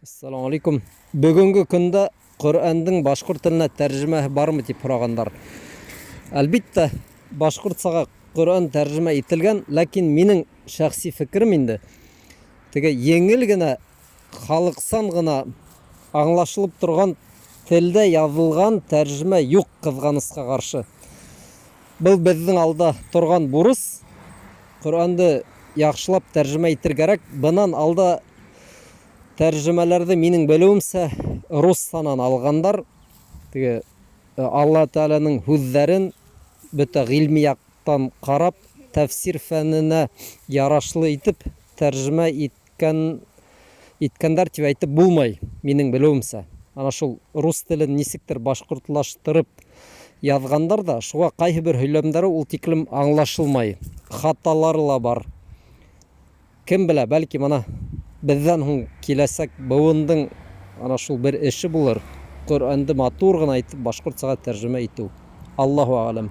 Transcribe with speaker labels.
Speaker 1: Ассаламу алейкум. Бөгөнгө көндә Ҡөрьәндең башҡорт теленә тәржемәһе бармы тип һорағандар. Әлбиттә, башҡортсаға Ҡөрьән тәржемә ителгән, ләкин минең шәхси фекерем инде, теге еңел генә, халыҡсан ғына аңлашылып торған телдә яҙылған тәржемә юҡ, ҡыҙғанысҡа ҡаршы. Был беҙҙең алда торған бурыс, Ҡөрьәнде яҡшылап тәржемә итер кәрәк. Бынан алда тәржемәләрҙе, минең белеүемсә, руссанан алғандар. Теге Алла Тәғәләнең һүҙҙәрен бөтә ғилми яҡтан ҡарап, тәфсир фәненә ярашлы итеп тәржемә иткәндәр тип әйтеп булмай, минең белеүемсә. Ана шул рус телен нисектер башҡортлаштырып яҙғандар ҙа, шуға ҡайһы бер һөйләмдәре ул тиклем аңлашылмай, хаталары ла бар. Кем белә, бәлки мына беҙҙән һуң киләсәк быуындың ана шул бер эше булыр, Ҡөрьәнде матур ғына итеп башҡортсаға тәржемә итеү. Аллаһу ағлам.